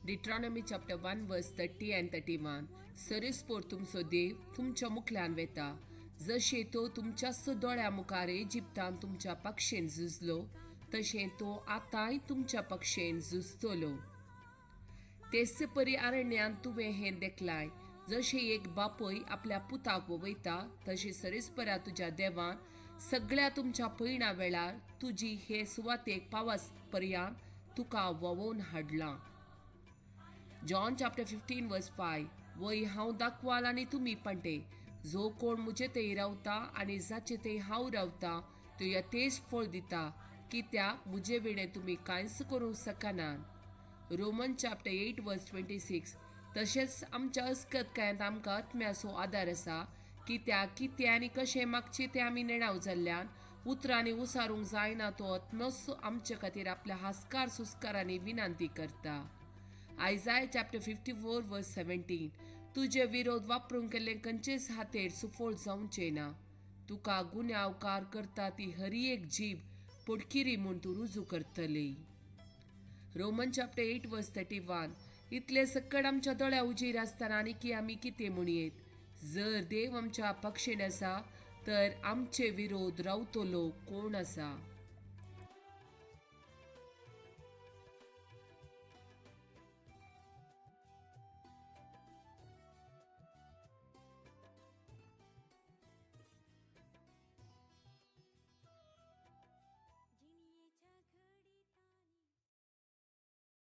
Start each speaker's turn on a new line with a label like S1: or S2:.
S1: Deuteronomy chapter 1 verse 30 and 31. सरेस्पोर तुमचो देव तुमच्या मुखल्यान वेता, जशें तो तुमच्याच दोळ्या मुखार इजिप्तान तुमच्या पक्षेन झुजलो, तशें तो आतांय तुमच्या पक्षेन झुजतलो. तेच परी अरण्यांत तुवें हें देखलाय, जशें एक बापूय आपल्या पुताक वयता, तशें सरेस्परा तुज्या देवान सगळ्या तुमच्या पयणा वेळार तुजी हे सुवातेक पावस पर्यंत तुका व्होंवोवन हाडलां. John chapter 15 verse 5. वय हांव दाखवाल आनी तुमी पंटे, जो कोण मुजे थंय रावता आनी जाचे थंय हांव रावता, तो यथेच फळ दिता, कित्याक मुजे विणें तुमी कांयच करूंक शकनात. Roman chapter 8 verse 26. तशेंच आमच्या अस्कतकायांत आमकां आत्म्याचो आदार आसा, कित्याक कितें आनी कशें मागचें तें आमी नेणाव जाल्ल्यान उतरांनी उसारूंक जायना, तो आत्मोच आमचे खातीर आपल्या हास्कार सुस्कारांनी विनंती करता. Isaiah chapter 54 verse 17. तुजे विरोध वापरूंक केल्ले खंयचेच हातेर सुफळ जावचें ना. तुका गुन्यांवकार करता ती हरी एक जीब पोटकिरी म्हूण तूं रुजू करतली. Roman chapter 8 verse 31. इतले सक्कड आमच्या दोळ्या उजीर आसतना आनी की आमी कितें म्हणयेत? जर देव आमच्या पक्षेन आसा, तर आमचे विरोध रावतलो कोण आसा?